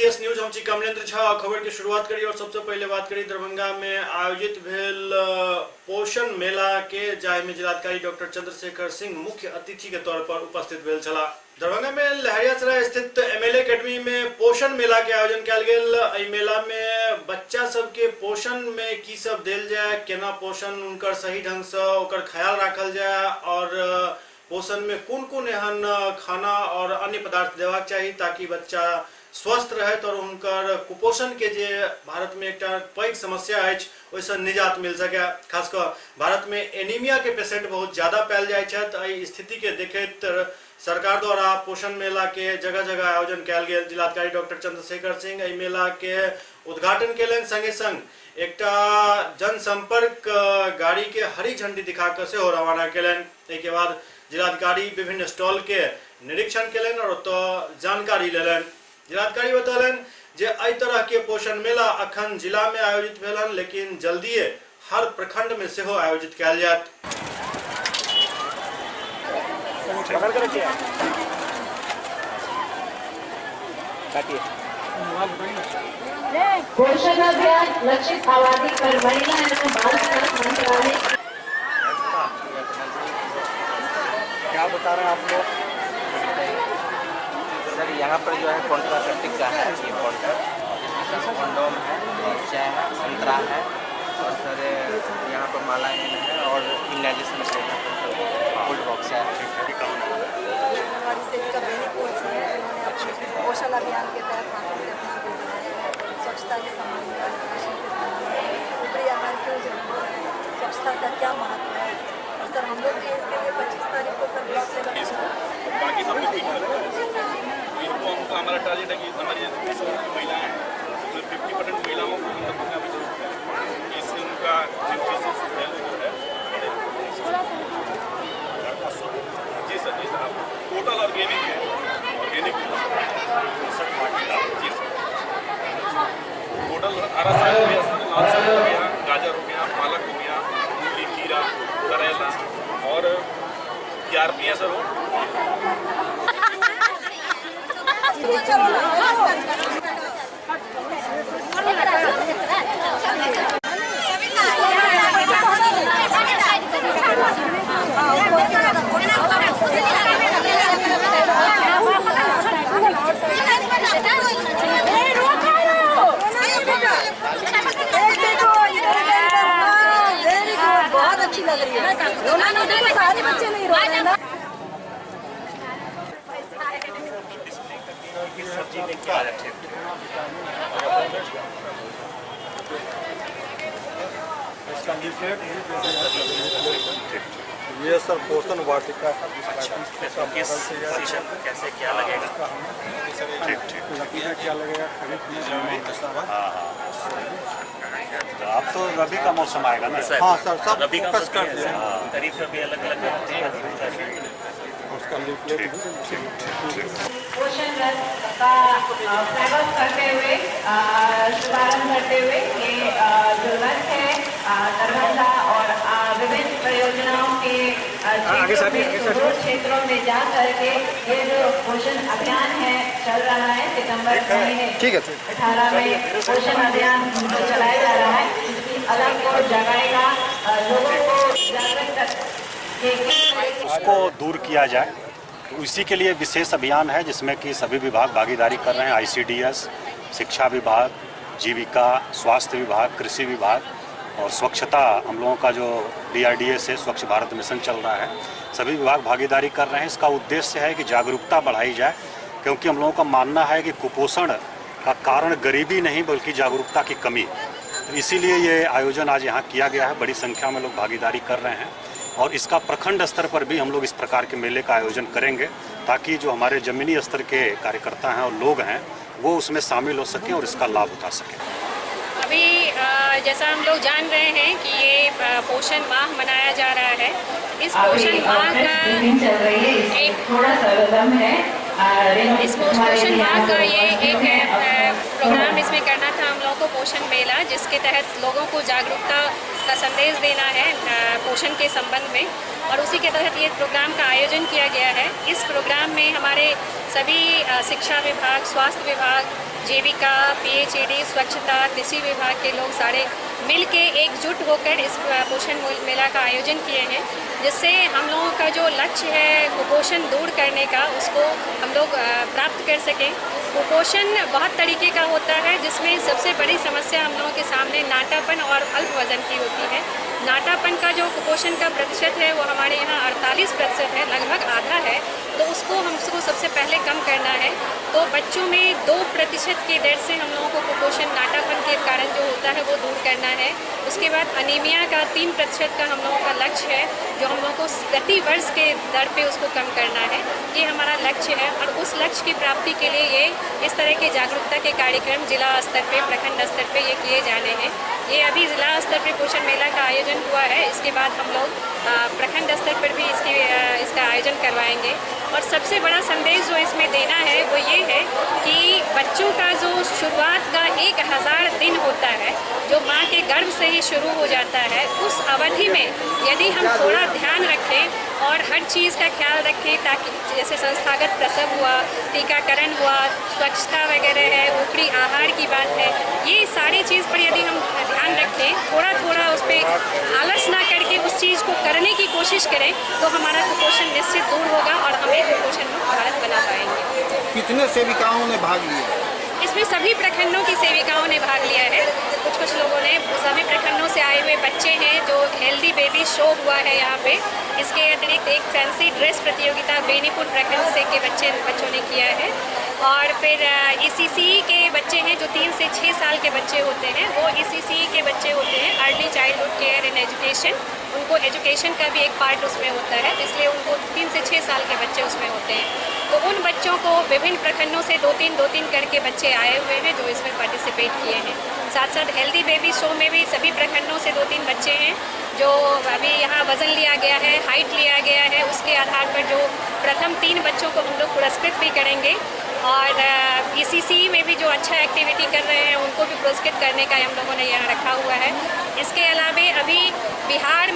ACS news. हम छी कमलेंद्र झा। खबर की शुरुआत करी और सबसे पहले बात करी दरभंगा में आयोजित भेल पोषण मेला के, जाहि में जिलाधिकारी डॉक्टर चंद्रशेखर सिंह मुख्य अतिथि के तौर पर उपस्थित भेल छलाह। दरभंगा में लहरियासराय स्थित एमएलए एकेडमी में पोषण मेला के आयोजन कयल गेल। एहि मेला में बच्चा सबके पोषण में की सब देल जाए, केना पोषण उनकर सही ढंग से ओकर ख्याल राखल जाए और पोषण में कोन कोन एहन खाना और अन्य पदार्थ देबाक चाही ताकि बच्चा स्वस्थ रहत और हुनकर कुपोषण के जे भारत में एकटा पैघ समस्या अछि ओहिसँ निजात मिल सके। खास कऽ भारत में एनीमिया के पेशेंट बहुत ज्यादा पायल जाइ छथि। एहि स्थिति के देखैत सरकार द्वारा पोषण मेला के जगह जगह आयोजन कयल गेल। जिलाधिकारी डॉक्टर चंद्रशेखर सिंह एहि मेला के उद्घाटन केलनि, संगे संग एकटा जनसंपर्क गाड़ी के हरी झंडी दिखा कऽ सेहो रवाना केलनि। एहिके बाद जिलाधिकारी विभिन्न स्टॉल के निरीक्षण केलनि और ओतऽ जानकारी लेलनि। जिलाधिकारी बतौलनि जे एहि तरह के पोषण मेला अखन जिला में आयोजित भेलन, लेकिन जल्दिए हर प्रखंड में सेहो आयोजित कयल जायत। पोषण अभियान लक्षित आबादी पर महिला एवं बाल विकास मंत्रालय। क्या बता रहे हैं आप लोग? सर यहाँ पर जो है कॉन्ट्रासेप्टिक का है, ये काउंटर, इसमें सर कॉन्डोम है, चाय है, संतरा है और सर यहाँ पर माला एन है और इम्यूनाइजेशन फुल बॉक्स है। पोषण अभियान के तहत हाथों से अपना स्वच्छता के संबंध में, ऊपरी आहार क्यों जरूरी है, स्वच्छता का क्या महत्व है। और सर हम लोग भी इसके लिए 25 तारीख को सर ब्लॉक लेवल बाकी सब इनको हमको हमारा टारगेट है कि हमारी महिलाएं हैं उसमें 50% महिलाओं को हम लोग का भी जरूरत है, इससे उनका न्यूट्रिशन वैल्यू जो है। जी सर, जी सर, टोटल ऑर्गेनिक है, ऑर्गेनिक जी सर। टोटल हरा साग हो गया, लाल साग हो गया, गाजर हो गया, पालक हो गया, मूली, खीरा, करेला और PRP है सर वो। बहुत अच्छी लग रही है, सारे बच्चे नहीं रो रहे ना। सब्जी में क्या है? ये सर पोषण वाटिका है। अच्छा, किस सीजन कैसे क्या लगेगा? ठीक ठीक, क्या लगेगा? खरीफ में। हाँ, अब तो रबी का मौसम आएगा ना सर? हाँ सर, सब रबी का फोकस कर दिया। खरीफ में भी अलग अलग उसका लीफलेट। पोषण रथ का फ्लैग ऑफ करते हुए, शुभारंभ करते हुए, ये जो रथ है दरभंगा और विभिन्न परियोजनाओं के क्षेत्रों में जा करके ये जो पोषण अभियान है चल रहा है। सितंबर महीने 18 में पोषण अभियान जो चलाया जा रहा है, इसकी अलग को जगाएगा, लोगों को जागरूक उसको दूर किया जाए, तो इसी के लिए विशेष अभियान है जिसमें कि सभी विभाग भागीदारी कर रहे हैं। आईसीडीएस, शिक्षा विभाग, जीविका, स्वास्थ्य विभाग, कृषि विभाग और स्वच्छता, हम लोगों का जो डीआरडीए से स्वच्छ भारत मिशन चल रहा है, सभी विभाग भागीदारी कर रहे हैं। इसका उद्देश्य है कि जागरूकता बढ़ाई जाए, क्योंकि हम लोगों का मानना है कि कुपोषण का कारण गरीबी नहीं बल्कि जागरूकता की कमी। तो इसीलिए ये आयोजन आज यहाँ किया गया है। बड़ी संख्या में लोग भागीदारी कर रहे हैं और इसका प्रखंड स्तर पर भी हम लोग इस प्रकार के मेले का आयोजन करेंगे ताकि जो हमारे ज़मीनी स्तर के कार्यकर्ता हैं और लोग हैं वो उसमें शामिल हो सकें और इसका लाभ उठा सकें। अभी जैसा हम लोग जान रहे हैं कि ये पोषण माह मनाया जा रहा है। इस पोषण माह का एक थोड़ा सा विलम्ब है। इस पोषण माह का ये एक प्रोग्राम इसमें करना था हम लोगों को, पोषण मेला, जिसके तहत लोगों को जागरूकता का संदेश देना है पोषण के संबंध में, और उसी के तहत ये प्रोग्राम का आयोजन किया गया है। इस प्रोग्राम में हमारे सभी शिक्षा विभाग, स्वास्थ्य विभाग जीविका, पीएचईडी, स्वच्छता, कृषि विभाग के लोग सारे मिल के एकजुट होकर इस पोषण मेला का आयोजन किए हैं, जिससे हम लोगों का जो लक्ष्य है कुपोषण दूर करने का, उसको हम लोग प्राप्त कर सकें। कुपोषण बहुत तरीके का होता है, जिसमें सबसे बड़ी समस्या हम लोगों के सामने नाटापन और अल्प वजन की होती है। नाटापन का जो कुपोषण का प्रतिशत है वो हमारे यहाँ 48% है, लगभग आधा है। तो उसको हमको सबसे पहले कम करना है। तो बच्चों में 2% की दर से हम लोगों को कुपोषण नाटापन के कारण जो होता है वो दूर करना है। उसके बाद अनीमिया का 3% का हम लोगों का लक्ष्य है, जो हम लोगों को प्रति वर्ष के दर पे उसको कम करना है। ये हमारा लक्ष्य है और उस लक्ष्य की प्राप्ति के लिए ये इस तरह के जागरूकता के कार्यक्रम जिला स्तर पे, प्रखंड स्तर पे ये किए जाने हैं। ये अभी जिला स्तर पे पोषण मेला का आयोजन हुआ है, इसके बाद हम लोग प्रखंड स्तर पर भी इसका आयोजन करवाएंगे। और सबसे बड़ा संदेश जो इसमें देना है वो ये है कि बच्चों का जो शुरुआत का 1000 दिन होता है, जो माँ के गर्भ से ही शुरू हो जाता है, उस अवधि में यदि हम थोड़ा ध्यान रखें और हर चीज़ का ख्याल रखें, ताकि जैसे संस्थागत प्रसव हुआ, टीकाकरण हुआ, स्वच्छता वगैरह है, ऊपरी आहार की बात है, ये सारी चीज़ पर यदि हम ध्यान रखें, थोड़ा थोड़ा उस पर आलस ना करके उस चीज़ को करने की कोशिश करें, तो हमारा कुपोषण निश्चित दूर होगा और हम एक कुपोषण मुक्त भारत बना पाएंगे। कितने सेविकाओं ने भाग लिया? इसमें सभी प्रखंडों की सेविकाओं ने भाग लिया है। कुछ कुछ लोगों ने, सभी प्रखंडों से आए हुए बच्चे हैं, जो हेल्दी बेबी शो हुआ है यहाँ पे। इसके अतिरिक्त एक फैंसी ड्रेस प्रतियोगिता बेनीपुर प्रखंड से के बच्चों ने किया है। और फिर ECCE के बच्चे हैं, जो 3 से 6 साल के बच्चे होते हैं, वो ECCE के बच्चे होते हैं, early childhood care and education. उनको एजुकेशन का भी एक पार्ट उसमें होता है, इसलिए उनको 3 से 6 साल के बच्चे उसमें होते हैं। तो उन बच्चों को विभिन्न प्रखंडों से 2-3 करके बच्चे आए हुए हैं जो इसमें पार्टिसिपेट किए हैं। साथ साथ हेल्दी बेबी शो में भी सभी प्रखंडों से 2-3 बच्चे हैं, जो अभी यहाँ वज़न लिया गया है, हाइट लिया गया है, उसके आधार पर जो प्रथम 3 बच्चों को हम लोग पुरस्कृत भी करेंगे। और ECCE में भी जो अच्छा एक्टिविटी कर रहे हैं उनको भी पुरस्कृत करने का हम लोगों ने यहाँ रखा हुआ है। इसके अलावे अभी बिहार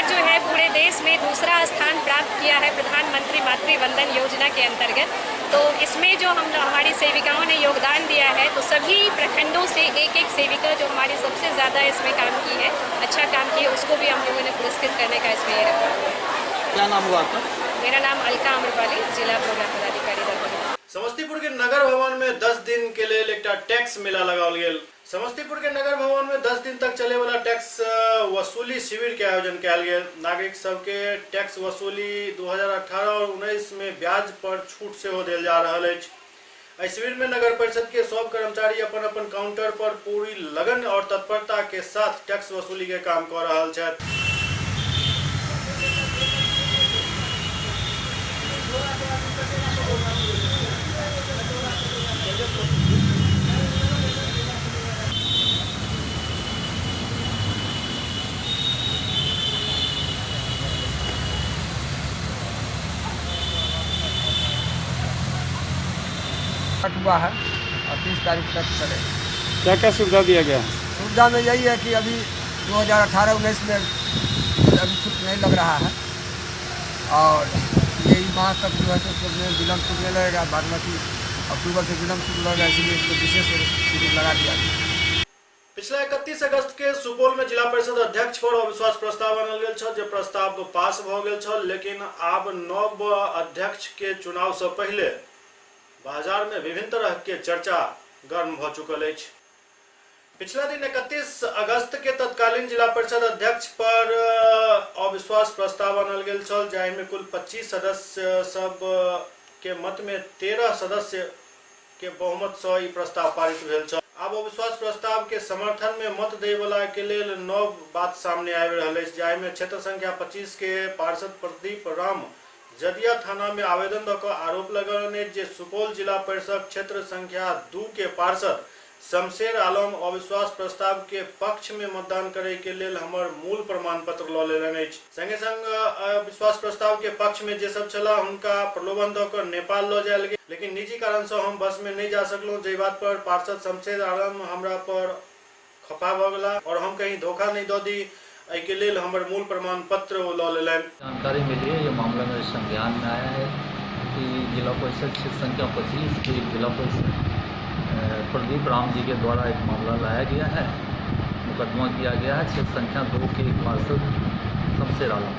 जो है पूरे देश में दूसरा स्थान प्राप्त किया है प्रधानमंत्री मातृ वंदन योजना के अंतर्गत। तो इसमें जो हमारी सेविकाओं ने योगदान दिया है, तो सभी प्रखंडों से एक एक सेविका जो हमारी सबसे ज़्यादा इसमें काम की है, अच्छा काम किया, उसको भी हम लोगों ने पुरस्कृत करने का इसमें ये रखा हुआ है। क्या नाम हुआ आपका? मेरा नाम अलका अम्रपाली, जिला प्रोग्राम पदाधिकारी दरभंगा। समस्तीपुर के नगर भवन में 10 दिन के लिए एक टैक्स मेला लगाओल गेल। समस्तीपुर के नगर भवन में 10 दिन तक चले वाला टैक्स वसूली शिविर के आयोजन कयल गेल। नागरिक सबके टैक्स वसूली 2018 और 19 में ब्याज पर छूट सेहो देल जा रहल अछि। एहि शिविर में नगर परिषद के सब कर्मचारी अपन अपन काउंटर पर पूरी लगन और तत्परता के साथ टैक्स वसूली के काम कऽ रहल छथि। हुआ है और 30 तारीख तक चलेगा। क्या क्या सुविधा दिया गया है? सुविधा में यही है कि अभी 2018-19 में अभी छूट नहीं लग रहा है और यही माह तक जो है उसको विलम्ब छूट नहीं लगेगा, बाद में कि अक्टूबर से विलम्ब छूट लगेगा, इसलिए इसको विशेष शिविर लगा दिया गया। पिछला 31 अगस्त के सुपौल में जिला परिषद अध्यक्ष पर अविश्वास प्रस्ताव आनल गेल छल, जे प्रस्ताव पास भ गेल छल, लेकिन आब नव अध्यक्ष के चुनाव से पहले बाजार में विभिन्न तरह के चर्चा गर्म भ चुकल अछि। पिछला दिन 31 अगस्त के तत्कालीन जिला परिषद अध्यक्ष पर अविश्वास प्रस्ताव आनल गेल छल, जाहि में कुल 25 सदस्य सब के मत में 13 सदस्य के बहुमत से ई प्रस्ताव पारित भेल छल। आब अविश्वास प्रस्ताव के समर्थन में मत दै वाला के लेल नव बात सामने आबि रहल अछि, जाहि में क्षेत्र संख्या 25 के पार्षद प्रदीप राम जदिया थाना में आवेदन दऽ कऽ आरोप लगौलनि जे सुपौल जिला परिषद क्षेत्र संख्या 2 के पार्षद शमशेर आलम अविश्वास प्रस्ताव के पक्ष में मतदान करे के लेल हमर मूल प्रमाण पत्र लऽ लेलनि अछि। संगे संग अविश्वास प्रस्ताव के पक्ष में जे सब छलाह हुनका प्रलोभन दऽ कऽ नेपाल लऽ जायल गेल, लेकिन निजी कारण से हम बस में नहीं जा सकलहुँ, जाहि बात पर पार्षद शमशेर आलम हमरा पर खफा भऽ गेला और हम कहीं धोखा नहीं दऽ दी, एहिके लेल हमर मूल प्रमाण पत्र ओ लऽ लेलनि। जानकारी मिली है, ये मामला मेरे संज्ञान में आया है कि जिला परिषद क्षेत्र संख्या 25 के जिला परिषद प्रदीप राम जी के द्वारा एक मामला लाया गया है, मुकदमा किया गया है क्षेत्र संख्या 2 के एक पार्षद शमशेर आलम,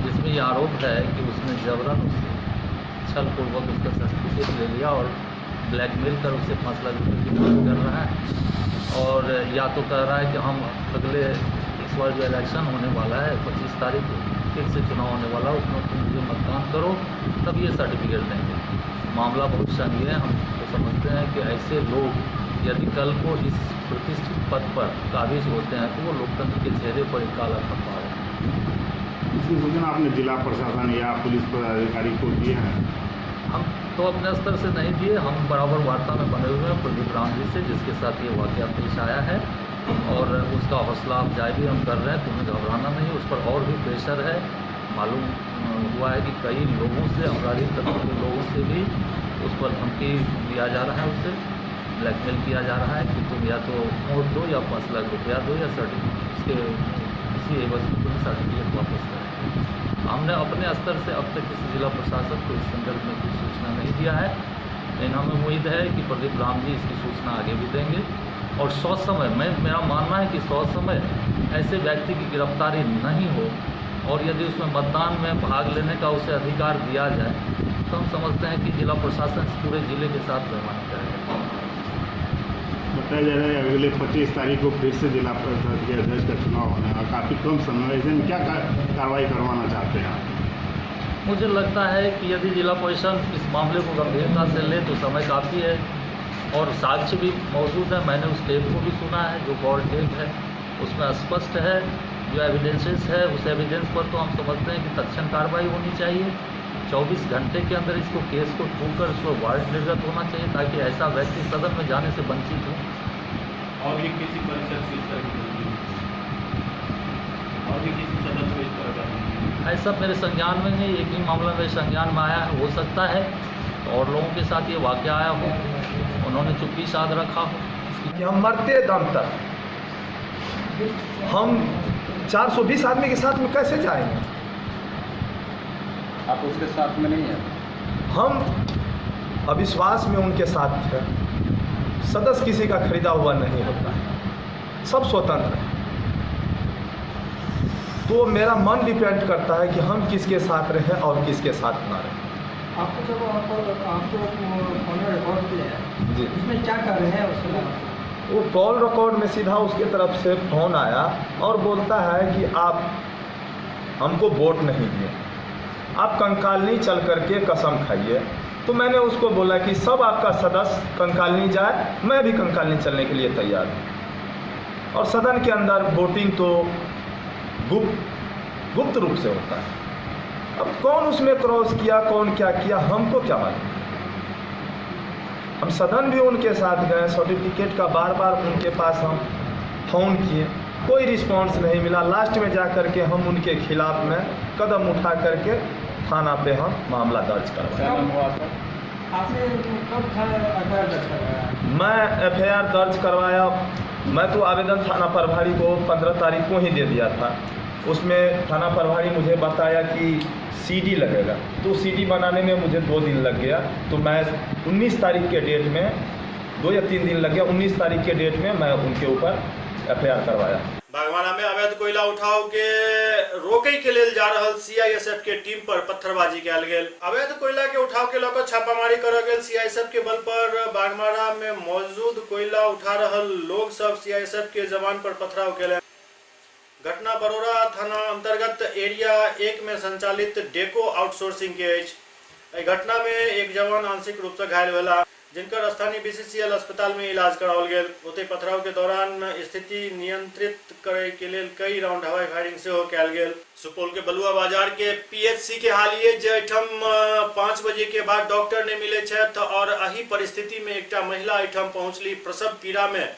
जिसमें यह आरोप है कि उसने जबरन उससे छलपूर्वक उसका सर्टिफिकेट ले लिया और ब्लैकमेल कर उसे 5 लाख रुपए की मांग कर रहा है। और या तो कह रहा है कि हम अगले इस बार जो इलेक्शन होने वाला है 25 तारीख को फिर से चुनाव होने वाला है, उसमें तुम मुझे मतदान करो तब ये सर्टिफिकेट देंगे। मामला बहुत संगीन है। हम तो समझते हैं कि ऐसे लोग यदि कल को इस प्रतिष्ठित पद पर काबिज होते हैं तो वो लोकतंत्र के चेहरे पर एक काला धब्बा है। इसकी सूचना आपने जिला प्रशासन या पुलिस पदाधिकारी को दिए हैं? हम तो अपने स्तर से नहीं दिए, हम बराबर वार्ता में बने हुए हैं प्रदीप राम जी से, जिसके साथ ये वाक़या पेश आया है, और उसका हौसला अफजाई भी हम कर रहे हैं। तुम्हें घबराना नहीं, उस पर और भी प्रेशर है। मालूम हुआ है कि कई लोगों से, आपराधिक तत्व के लोगों से भी उस पर धमकी दिया जा रहा है, उससे ब्लैकमेल किया जा रहा है कि तुम या तो वोट दो या 5 लाख रुपया दो या सर्टिफिकेट इसके इसी एवज में तुम्हें सर्टिफिकेट वापस करें। हमने अपने स्तर से अब तक किसी जिला प्रशासन को इस संदर्भ में कुछ सूचना नहीं दिया है, लेकिन हमें उम्मीद है कि प्रदीप राम जी इसकी सूचना आगे भी देंगे। और 100 समय में मेरा मानना है कि 100 समय ऐसे व्यक्ति की गिरफ्तारी नहीं हो और यदि उसमें मतदान में भाग लेने का उसे अधिकार दिया जाए तो हम समझते हैं कि जिला प्रशासन पूरे ज़िले के साथ बेईमानी करेगा। बताया जा रहा है अगले 25 तारीख को फिर से जिला परिषद के अध्यक्ष का चुनाव होने वाला, काफ़ी कम समय है, इसमें क्या कार्रवाई करवाना चाहते हैं आप? मुझे लगता है कि यदि जिला परिषद इस मामले को गंभीरता से ले तो समय काफ़ी है और साक्ष्य भी मौजूद है। मैंने उस टेप को भी सुना है जो कॉल टेप है, उसमें स्पष्ट है जो एविडेंसेस है, उस एविडेंस पर तो हम समझते हैं कि तत्क्षण कार्रवाई होनी चाहिए। 24 घंटे के अंदर इसको केस को ठोकर उसको वारंट निर्गत होना चाहिए ताकि ऐसा व्यक्ति सदन में जाने से वंचित हो। और भी किसी परिषद से इस तरह की, और भी किसी सदस्य को इस तरह का ऐसा मेरे संज्ञान में नहीं, एक ही मामला मेरे संज्ञान में आया है। हो सकता है तो और लोगों के साथ ये वाक़या आया हो, उन्होंने चुप्पी साध रखा हो। कि हम मरते दम तक हम 420 आदमी के साथ में कैसे जाएंगे? आप उसके साथ में नहीं हैं? हम अविश्वास में उनके साथ थे। सदस्य किसी का खरीदा हुआ नहीं होता है, सब स्वतंत्र है। तो मेरा मन डिपेंड करता है कि हम किसके साथ रहें और किसके साथ ना रहें। आपको जब आपको फोन में रिकॉर्ड किया है जी, उसमें क्या कर रहे हैं उसमें? वो कॉल रिकॉर्ड में सीधा उसके तरफ से फ़ोन आया और बोलता है कि आप हमको वोट नहीं दिए, आप कंकालनी चल करके कसम खाइए। तो मैंने उसको बोला कि सब आपका सदस्य कंकालनी जाए, मैं भी कंकालनी चलने के लिए तैयार हूँ। और सदन के अंदर वोटिंग तो गुप्त रूप से होता है। अब कौन उसमें क्रॉस किया, कौन क्या किया, हमको क्या मालूम। हम सदन भी उनके साथ गए, सर्टिफिकेट का बार बार उनके पास हम फ़ोन किए, कोई रिस्पांस नहीं मिला। लास्ट में जा कर के हम उनके खिलाफ में कदम उठा करके थाना पे हम मामला दर्ज करवाया। आपने कब एफआईआर दर्ज करवाया? मैं एफआईआर दर्ज करवाया, मैं तो आवेदन थाना प्रभारी को 15 तारीख को ही दे दिया था। उसमें थाना प्रभारी मुझे बताया कि सीडी लगेगा, तो सीडी बनाने में मुझे 2 दिन लग गया। तो मैं 19 तारीख के डेट में, 2 या 3 दिन लग गया, 19 तारीख के डेट में मैं उनके ऊपर एफआईआर करवाया। बागवाना में अवैध कोयला उठाव के रोके के लेल जा रहल सीआईएसएफ के टीम पर पत्थरबाजी कयल गेल। अवैध कोयला के उठाव के लऽ छापामारी करल गेल। सीआईएसएफ के बल पर बागमारा में मौजूद कोयला उठा रहल लोग सब सीआईएसएफ के जवान पर पथराव केलनि। घटना बरोरा थाना अंतर्गत एरिया 1 में संचालित डेको आउटसोर्सिंग के अछि। एहि घटना में एक जवान आंशिक रूप से घायल भेला, जिनकर स्थानीय बीसीसीएल अस्पताल में इलाज कराओल गेल। ओतहि पथराव के दौरान स्थिति नियंत्रित करे के लेल कई राउंड हवाई फायरिंग सेहो कयल गेल। सुपौल के बलुआ बाजार के पीएचसी के हाल ये जे एहिठाम 5 बजे के बाद डॉक्टर नहीं मिले छथि और एही परिस्थिति में एकटा महिला एहिठाम पहुंचली प्रसव पीड़ा में,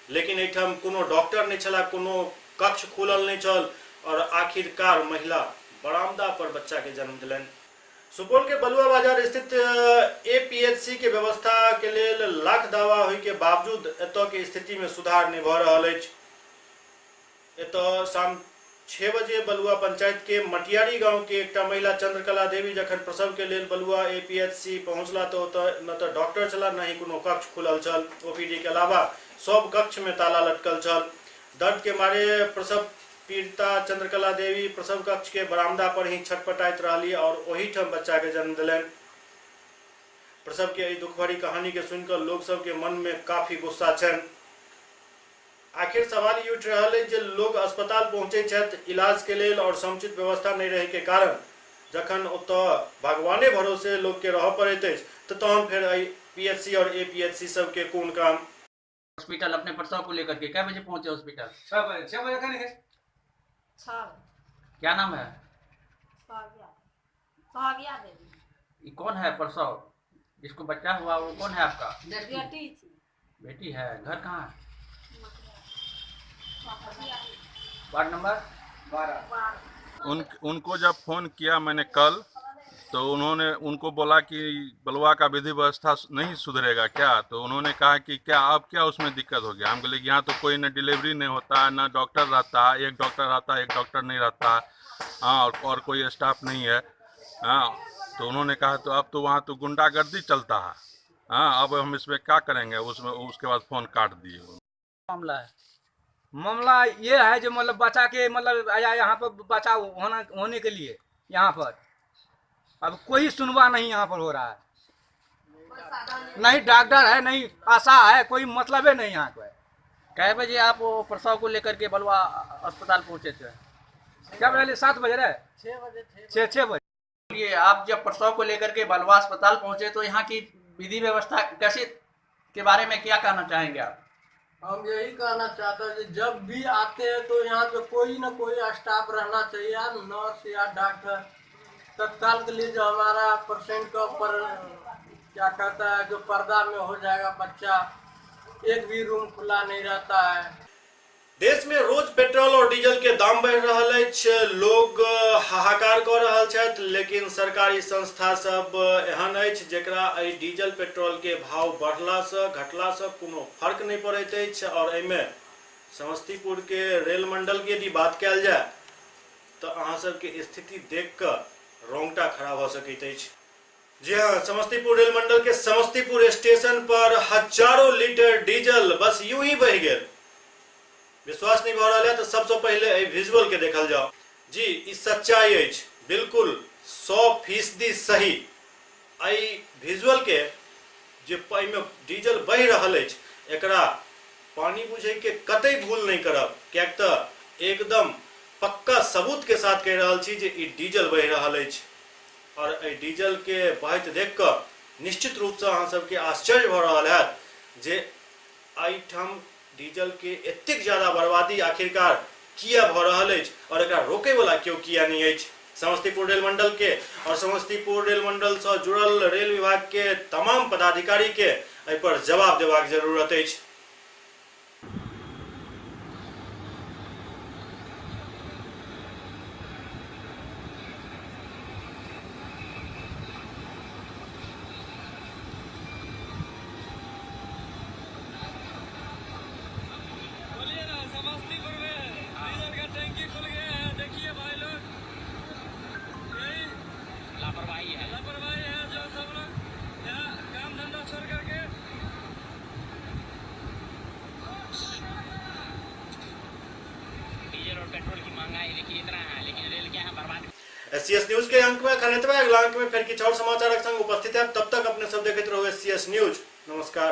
लेकिन एहिठाम कोनो डॉक्टर नहीं छला, कोनो कक्ष खुलल नहीं छल और आखिरकार महिला बरामदा पर बच्चा के जन्म दिलनि। सुपौल के बलुआ बाजार स्थित एपीएचसी के व्यवस्था के लेल लाख दावा होय के बावजूद एतय के स्थिति में सुधार नहीं भ रहल अछि। एतय शाम 6 बजे बलुआ पंचायत के मटियारी गांव के एकटा महिला चंद्रकला देवी जखन प्रसव के लेल बलुआ एपीएचसी पहुंचला तो ओतऽ न तऽ डॉक्टर छला न ही कोनो कक्ष खुलल छल। ओपीडी के अलावा सब कक्ष में ताला लटकल छल। दर्द के मारे प्रसव पीड़िता चंद्रकला देवी प्रसव कक्ष के बरामदा पर ही छटपटाइत रहली और ओहिठाम बच्चा के जन्म दिलनि। प्रसव के एहि दुखभरी कहानी के सुनकर लोग सब के मन में काफी गुस्सा छनि। आखिर सवाल ई उठि रहल अछि जे लोग अस्पताल पहुँचे छथि इलाज के लेल और समुचित व्यवस्था नहीं रहे के कारण जखन ओतऽ भगवाने भरोसे लोग के रह पड़ैत अछि तो तहन फेर एहि पीएचसी और एपीएचसी सब के कोन काम। हॉस्पिटल अपने प्रसव को लेकर के कै बजे पहुंचे हॉस्पिटल? 6 बजे। 6 बजे कने 6। क्या नाम है? सोहागिया देवी। ये कौन है प्रसव जिसको बच्चा हुआ वो कौन है आपका? बेटी। बेटी है। घर कहाँ है? Ward number 12। उनको जब फोन किया मैंने कल तो उन्होंने उनको बोला कि बलुआ का विधि व्यवस्था नहीं सुधरेगा क्या? तो उन्होंने कहा कि क्या अब क्या उसमें दिक्कत हो गया? हम बोले कि यहाँ तो कोई न डिलीवरी नहीं होता, न डॉक्टर रहता है, एक डॉक्टर रहता है, एक डॉक्टर नहीं रहता, हाँ, और कोई स्टाफ नहीं है, हाँ। तो उन्होंने कहा तो अब तो वहाँ तो गुंडागर्दी चलता है, हाँ, अब हम इसमें क्या करेंगे। उसमें उसके बाद फ़ोन काट दिए। मामला है, मामला ये है जो मतलब बच्चा के मतलब आया यहाँ पर बच्चा होना होने के लिए यहाँ पर अब कोई सुनवा नहीं यहाँ पर हो रहा है, नहीं डॉक्टर है, नहीं आशा है, कोई मतलब है नहीं यहाँ पर। कै बजे आप वो प्रसव को लेकर के बलुआ अस्पताल पहुँचे थे? क्या बजे? 7 बजे रहे। 6 बजे। 6 बजे। ये आप जब प्रसव को लेकर के बलुआ अस्पताल पहुँचे तो यहाँ की विधि व्यवस्था कैसे के बारे में क्या कहना चाहेंगे आप? हम यही कहना चाहते हैं जब भी आते हैं तो यहाँ पे कोई ना कोई स्टाफ रहना चाहिए, या नर्स या डॉक्टर तत्काल के लिए। जो हमारा पेशेंट का ऊपर क्या कहता है जो पर्दा में हो जाएगा बच्चा, एक भी रूम खुला नहीं रहता है। देश में रोज पेट्रोल और डीजल के दाम बढ़ रहल अछि, लोग हाहाकार कऽ रहल छथि, लेकिन सरकारी संस्था सब एहन अछि जेकरा एहि डीजल पेट्रोल के भाव बढ़ला से घटला से कोनो फर्क नहीं पड़ैत अछि। और एहिमे समस्तीपुर के रेल मंडल के यदि बात कयल जाय तो अहाँ सबके स्थिति देख कऽ रोंगटा खड़ा भऽ सकैत अछि। जी हाँ, समस्तीपुर रेल मंडल के समस्तीपुर स्टेशन पर हजारों लीटर डीजल बस यूं ही बहि गेल। विश्वास नहीं भऽ रहल है तो सबसे पहले एहि विजुअल के देखल जाओ। जी, ई सच्चाई अछि, बिल्कुल 100% सही। एहि विजुअल के जे एहिमे डीजल बहि रहल अछि एकरा पानी बुझे के कतई भूल नहीं करब, किएक तऽ एकदम पक्का सबूत के साथ कहि रहल छी जे ई डीजल बहि रहल अछि। और एहि डीजल के बहैत देख कऽ निश्चित रूपसँ अहाँ सबके आश्चर्य भऽ रहल हैत जे एहिठाम डीजल के एतेक ज्यादा बर्बादी आखिरकार किया भऽ रहल अछि और एकरा रोके वाला केओ किया नहीं अछि। समस्तीपुर रेल मंडल के और समस्तीपुर रेल मंडल से जुड़ल रेल विभाग के तमाम पदाधिकारी के एहि पर जवाब देबाक जरूरत अछि। एससीएस न्यूज के अंक में खन एतबे। अगला अंक में फिर किछु और समाचारक संग उपस्थित है। तब तक अपने सब देखैत रहू एससीएस न्यूज। नमस्कार।